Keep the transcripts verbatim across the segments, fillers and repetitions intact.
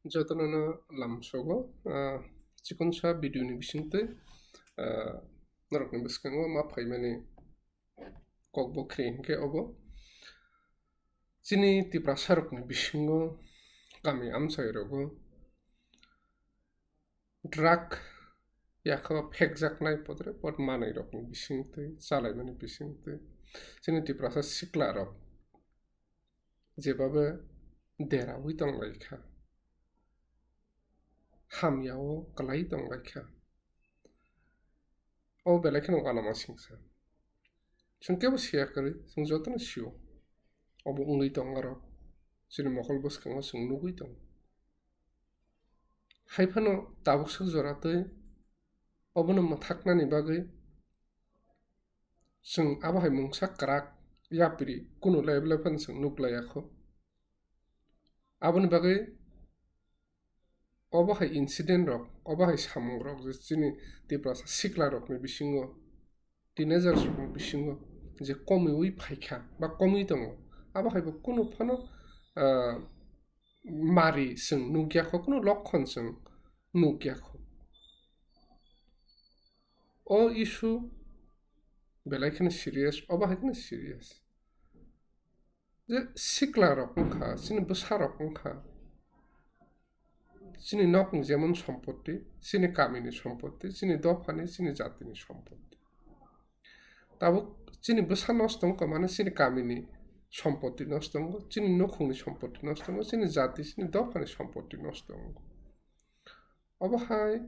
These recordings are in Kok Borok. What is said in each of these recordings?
Jotono no lamsogo, ah, chikonsa video ni bisingtwi, ah, norokni bwskango ma phaimani kokbo khri hinkhe obo chini Tiprasa rokni bisingo kami amchai rogo drug yakha phekjaknai podre pod manwi rokni bisingtwi, chalaimani bisingtwi chini Tiprasa sikla rok jebabe deraui tonglaikha, hamyao kwlai tonglaikha. O belai kheno uanama singsa. Chwng kebo siya kwrwi, chwng jotono sio. Obo wngwi tong aro. Chini mokol bwskango chwng nugwi tongo. Hai phano tabuk swk jora twi obono mwthaknani bagwi chwng abo hai mungsa kwrak yapri kunu level phano chwng nuk laiya kho. Aboni bagwi obo hai incident rok, obo hai samung rok je chini Tiprasa sikla rokni bisingo, teenagers rokni bisingo je komiui phaikha ba komui tongo, abo hai bo kunu phano, ah, mari chwng nukya kho, kunu lokhon chwng nukya kho. O issue belai kheno serious, obo hai kheno serious. Je sikla rok wngkha, chini bwsa rok wngkha, chini nokni jemon sompotti, chini kamini sompotti, chini dophani, chini jatini sompotti. Tabuk chini bwsa nosto wngkha, mane chini kamini sompotti nosto wngo, chini nukhungni sompotti nosto wngo, chini jati, chini dophani sompotti nosto wngo. Obo hai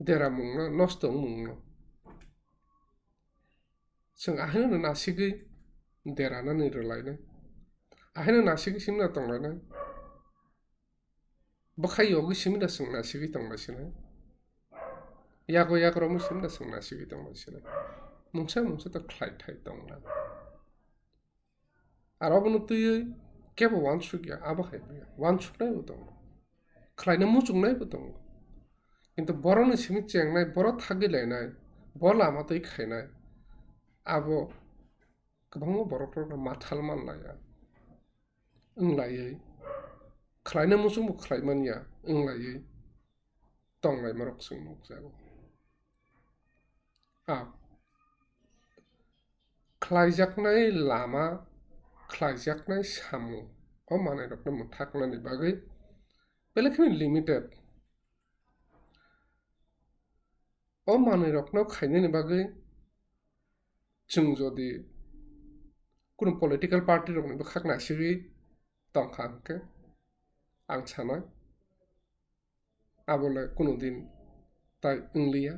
deramungno, nosto wngmungno. Chwng ahaino nasigwi deranani rwlainai. Ahaino nasigwi simna tonglainai. Bwkhai yogwi simida chwng nasigwi tongmai sinai. Yago yagromwi simida chwng nasigwi tongmai sinai. Mungsa mungsa to khlai thai tongna. Aro abono twiwi kebo uansukya, abo hai ya. Uansuknai bo tongo. Khlaina muchungnai bo tongo. Kintu borokni simi chengnai, borok thagwi lainai, bo lama twi khainai. Abo kwbangma borokrokno mathal manlaiya. Wnglaiwi. Khlaina muchungbo khlai manya, wnglaiwi. Tonglaimarok chwng nukjago. A khlaijaknai lama, khlaijaknai samung, o manwirokno mwthaknani bagwi belai kheno limited. O manwirokno khainani bagwi chwng jodi kunu political party rokni bwkhak nasigwi tongkha hwnkhe, ang sanai, abole kunu din tai wngliya.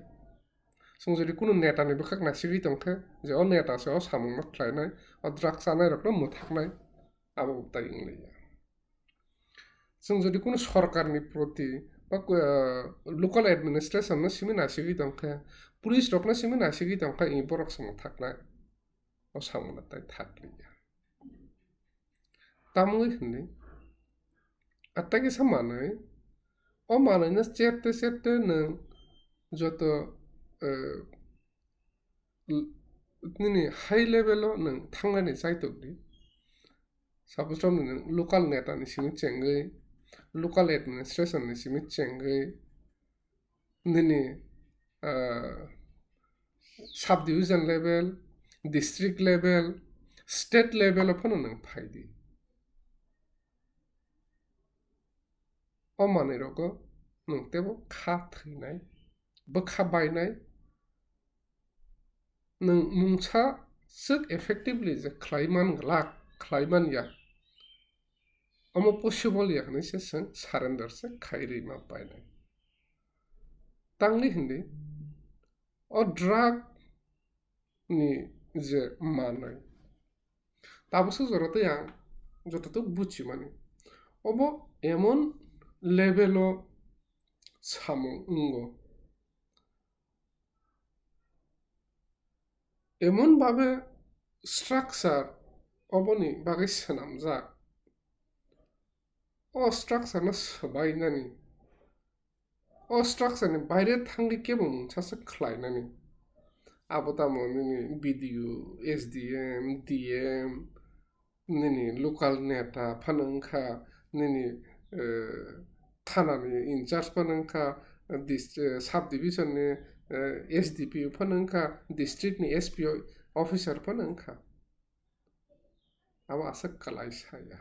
Chwng jodi kunu netani bwkhak nasigwi tongkhe, je o neta se o samungno khlainai, o drug chanairokno mwthaknai, abo tai wngliya. Chwng jodi kunu sorkarni proti ba, ah, local administration no simi nasigwi tongkhe, police rokno simi nasigwi tongkhe, i borok se mwthaknai, o samungno tai thakliya. Tamwi hwnwi, atai kisa manwi, o manwino chepte chepte nwng joto, eh, l-, nini high level o nwng thangnani chaitok di. Suppose rok nwng local neta ni simi chengwi, local administration ni simi chengwi, nini, ah, subdivision level, district level, state level o phano nwng phai di. O manwi rogo nwng teibo kha thwinai, bwkha bainai, nwng mungsa swk effectively je khlai man glak, khlai man ya, omo possible ya hwnwi se chwng surrender se khai rwi ma painai. Tangli hindi, o drug ni je manwi, tabuksa jora tei ang jototo buchimani, obo emon level o samung wngo, emon babe structure oboni bagwi swnamjak, o structure no swbainani, o structure ni baire thangwi kebo mungsa se khlainani. Abo tamo nini B D O, S D M, D M, nini local neta phano wngkha, nini, eh, thanani in charge phano wngkha, dis-, eh, sub division ni, eh, S D P O phano wngkha, district ni S P O officer phano wngkha. Abo aswk kwlai saya.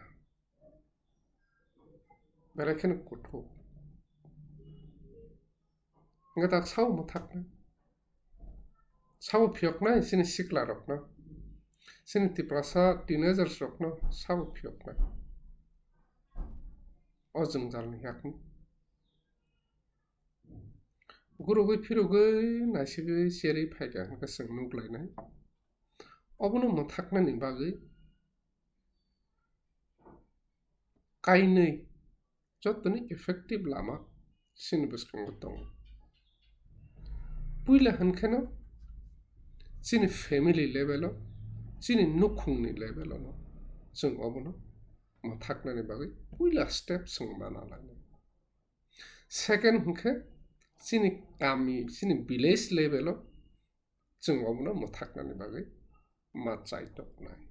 Belai kheno kuthuk. Wngkha tak sao mwthaknai. Sao phiyoknai chini sikla rokno. Chini Tiprasa teenagers rokno sao phiyoknai. O jwngjalni yakni. Gurugwi phirogwi naisigwi cherwi phaikha hwnkhe chwng nuklainai. Obono mwthaknani bagwi kainwi jotoni effective lama chini bwskango tongo. Puila hwnkheno chini family level o, chini nukhungni level o no chwng obono mwthaknani bagwi puila step chwng mana lainai. Second hwnkhe chini kami, chini village level o chwng obono mwthaknani bagwi ma chaitoknai.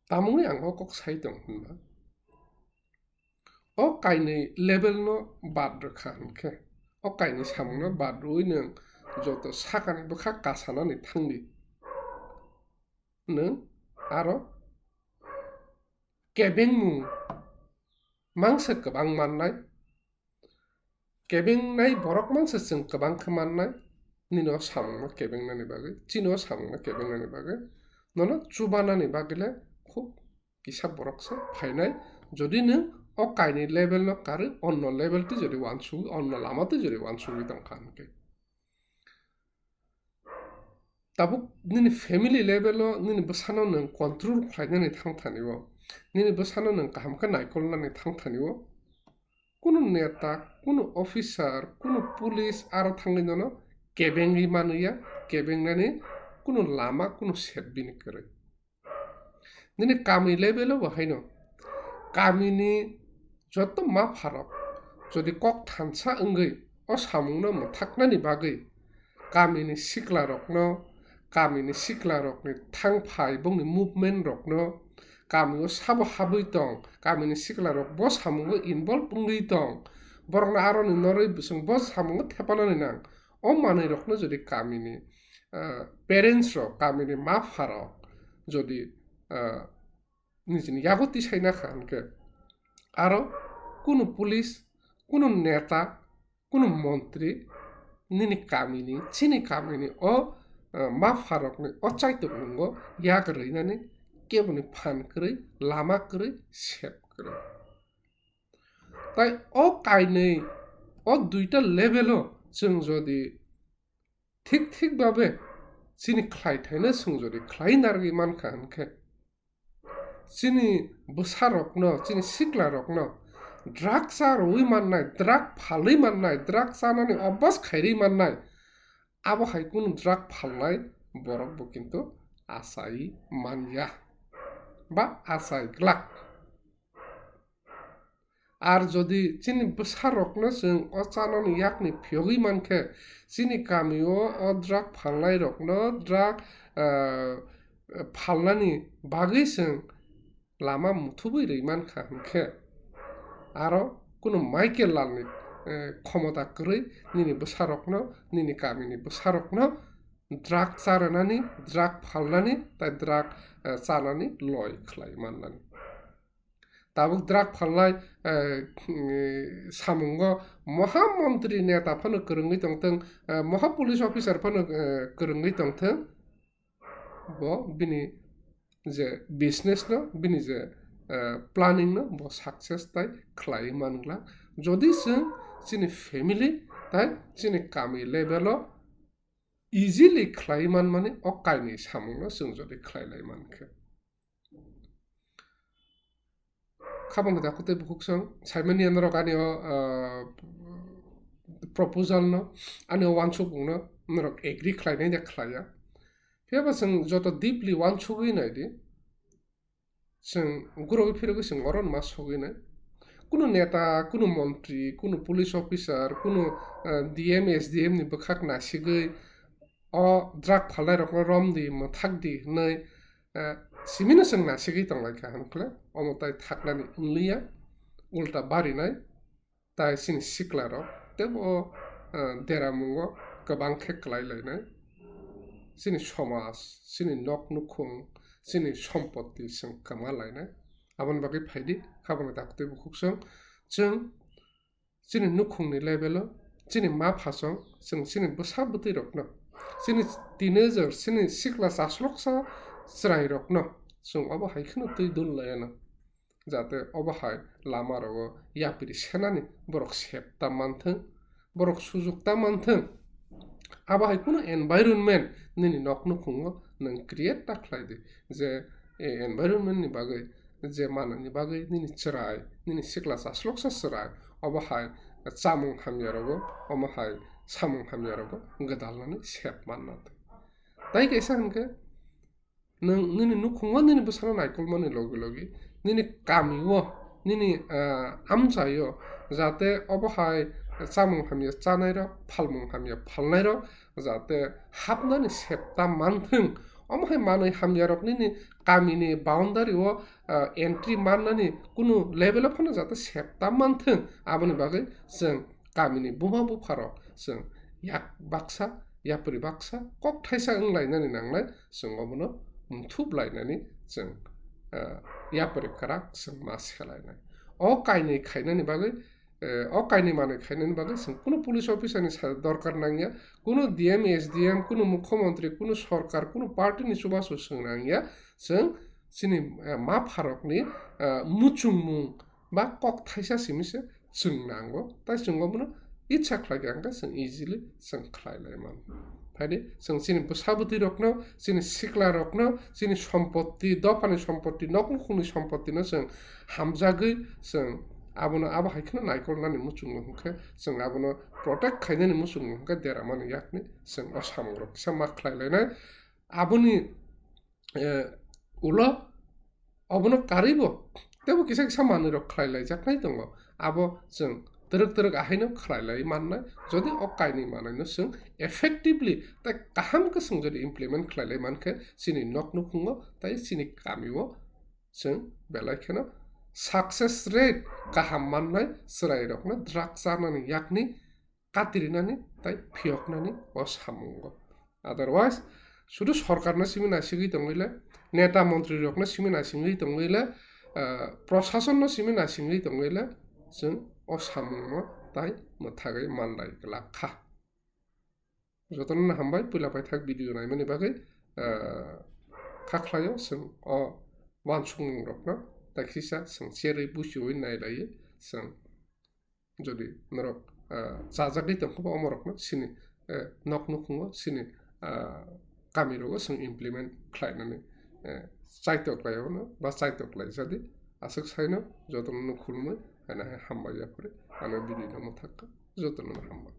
Tamungwi ang o kok sai tong hwnba, o kainwi level no bad rwkha hwnkhe, o kainwi samung no bad rwui nwng joto sakani bwkha kasanani thangdi. Nwng aro kebengmung mangsa kwbang mannai, kebengnai borok mangsa chwng kwbang khe mannai, nini o samungno kebengnani bagwi, chini o samungno kebengnani bagwi, nono chubanani bagwi le khub kisa borok se phainai. Jodi nwng o kainwi level no karwi onno level twi jodi uansugwi, onno lama twi jodi uansugwi tongkha hwnkhe. Tabuk nini family level o nini bwsano nwng control khlainani thangthani o, nini bwsano nwng kaham khe naikolnani thangthani o, kunu neta, kunu officer, kunu police aro thangwi nono kebengwi manwi ya, kebengnani kunu lama, kunu sep bini kwrwi. Nini kami level o bo haino kamini joto mapharok jodi kok thansa wngwi o samungno mwthaknani bagwi kamini siklarokno, kamini siklarokni thangphai bongni movement rokno, kamio sabo habwi tong, kamini siklarok bo samungo involve wngwi tong, borokno aroni norwi bwswng bo samungo thepanani nang. O manwirokno jodi kamini, ah, parents rok, kamini mapharok jodi, ah, nijini yago tisaina kha hwnkhe, aro kunu police, kunu neta, kunu montri nini kamini, chini kamini o, ah, mapharokni o chaitok nungo yak rwinani keboni phan kwrwi, lama kwrwi, sep kwrwi. Tai o kainwi, o duita level o chwng jodi thik thik babe chini khlaithaino chwng jodi khlai narwgwi mankha hwnkhe, chini bwsarokno, chini siklarokno drug cha rwui mannai, drug phalwi mannai, drug chanani obos khairwi mannai, abo hai kunu drug phalnai borok bo kintu achai manya ba achai glak. Ar jodi chini bwsarokno chwng o chanani yakni phiyogwi mankhe, chini kamio o drug phalnairokno, drug, ah, phalnani bagwi chwng lama muthubwi rwi mankha hwnkhe, aro kunu Michael Lalni, eh, khomota kwrwi nini bwsarokno, nini kamini bwsarokno drug charwnani, drug phalnani, tai drug, eh, chanani loi khlai mannani. Tabuk drug phalnai, eh, samungo moha montri neta phano kwrwngwi tongthwng, eh, moha police officer phano, eh, kwrwngwi tongthwng, bo bini je business no, bini je, eh, planning no bo success tai khlai manglak. Jodi chwng chini family tai chini kami level o easily khlai manmani o kainwi samungno chwng jodi khlai lai mankhe. Khabangni dakhu tei bukhuk song saimani norok ani o, ah, proposal no, ani o uansukmung no norok agree khlainai de khlaiya. Phiya ba chwng joto deeply uansugwi nai di, chwng gurogwi phirogwi chwng oro ma sogwi nai. Kunu neta, kunu montri, kunu police officer, kunu, ah, D M, S D M ni bwkhak nasigwi o drug phalnai rokno rom di, mwthak di hwnwi, eh, simino chwng nasigwi tonglaikha hwnkhe, omo tai thaknani wngliya. ulta barinai, tai chini siklarok teibo, eh, deramungo kwbang khe kwlai lainai. Chini somaj, chini nok nukhung, chini sompotti chwng kwma lainai. Aboni bagwi phaidi, haboni dakti bukhuk chwng, chwng chini nukhungni level-o, chini ma phasong, chwng chini bwsa bwtwirokno, chini teenager, chini sikla chasloksa chwrairokno chwng obo hai kheno twi dul laiano. Jate obo hai lama rogo yapri senani borok sep ta manthwng, borok sujuk ta manthwng. Abo hai kunu environment nini nok nukhungo nwng create ta khlai di, je e environment ni bagwi, je manani bagwi nini chwrai, nini sikla chasloksa chwrai, obo hai chamung hamya rogo, omo hai samung hamya rogo gwdalnani sep manna. Tai kaisa hinkhe nwng nini nukhungo nini bwsano naikolmani logi logi nini kamio, nini, ah, amchaio jate obo hai chamung hamya chanairok, phalmung hamya phalnairok jate hapnani septa manthwng, omo hai manwi hamyarok nini kamini boundary-o, ah, entry mannani kunu level-o phano jate septa manthwng, aboni bagwi chwng kamini buma bupharok chwng yak baksa, yapri baksa, kok thaisa wng lainani nangnai, chwng obono mthup lainani chwng, ah, yapri kwrak chwng ma se lainai. O kainwi khainani bagwi, eh, o kainwi manwi khainani bagwi chwng kunu police officer ni sa dorkar nangya, kunu D M, S D M, kunu mukhyamantri, kunu sorkar, kunu party ni chubachu chwng nangya, chwng chini, eh, ma pharokni, eh, muchungmung ba kok thaisa simi se chwng nango, tai chwng obono itsa khlai kha hwnkhe chwng easily chwng khlai lai mano. Phaidi chwng chini bwsa bwtwi rokno, chini sikla rokno, chini sompotti, dophani sompotti, nok nukhungni sompottino chwng hamjagwi chwng abono abo hai kheno naikolnani muchungo hwnkhe chwng abono protect khainani muchungo hwnkhe deramani yakni chwng o samungrok kisa ma khlai lainai. Aboni eh, ulo obono karwibo teibo kisa kisa manwirok khlai laijaknai tongo. Abo chwng twrwk twrwk ahaino khlai lai mannai, jodi o kainwi manwino chwng effectively tei kaham khe chwng jodi implement khlai lai mankhe chini nok nukhungo tei chini kamio chwng belai kheno success rate kaham mannai, chwrairokno drug chanani yakni katirinani tei phiyoknani o samungo. Otherwise, sudu sorkarno simi naisingwi tongwi le, neta montrirokno simi naisingwi tongwi le, ah, prosasonno simi naisingwi tongwi le, chwng o samungno tai mwthagwi manlai glak kha. Jotono hambai puila paithak video naimani bagwi, ah, kha khlaio chwng o uansukmungrokno tai khisa chwng cherwi buchiwi nailaiwi chwng Jodi norok, ah, chajagwi tongkha, omorokno chini, eh, nok nukhungo, chini, ah, kamirogo chwng implement khlainani, eh, chaitok laio ba chaitok laijadi. Aswk saino jotono khulumwi, haino hai hambai yapri, ano video no mwthakka, jotono hambai.